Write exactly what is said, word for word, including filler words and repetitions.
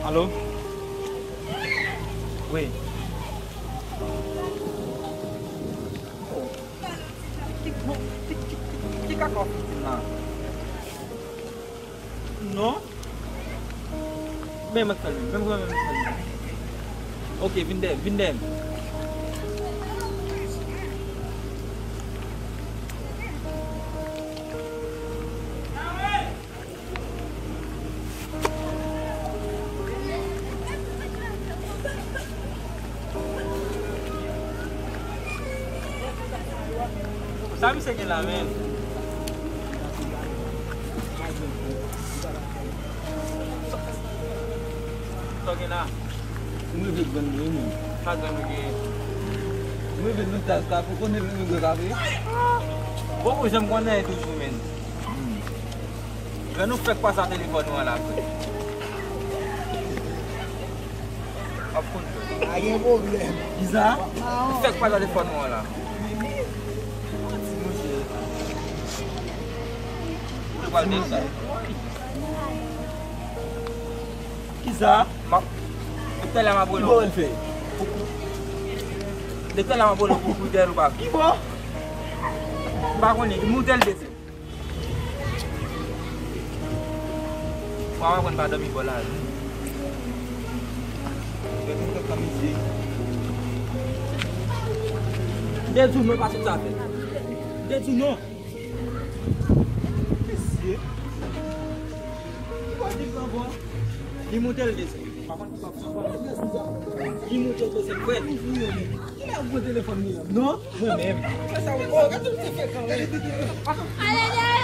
Alo? Wi. Oh. Ki, ki, ki, ki, ki kaka w fin di m la? Non. Men mwen k fè l menm. Men mwen k fè l menm. Ok, vin dèyè m, vin dèyè m. Sa misye gen la menm? Sa w gen la? M rive grenn mwen menm. Sa grenn ou gen? M rive nan taz kafe, ou konnen mwen grenn kafe? Bon, ou janm konnen toujou menm. Lè nou fèk pase a telefòn ou an la, frè. W ap konn, frè. Pa gen pwoblèm. Kisa? Nou fèk pase a telefòn ou an la. Manti, monchè. Ou te pral di sa. Kisa? M ap, depi talè m ap rele w. Ki bò l fè? Depi talè m ap rele w pou, pou dèyè ou pa. Ki bò? M pa konnen, moute l desann. Mwen aprann pa dòmi bò lari. Gen moun k ap mize. M te di w non, pa sot sa fè. M te di w non. Mesye. Ki bò di l ankò? Li moute l desann. Pa konn ki bò. Li moute l desann, frè. Kilè w pran telefòn li an? Non, mwen menm. Fè sa ou. Oh, gade tout ti fè kanmenm.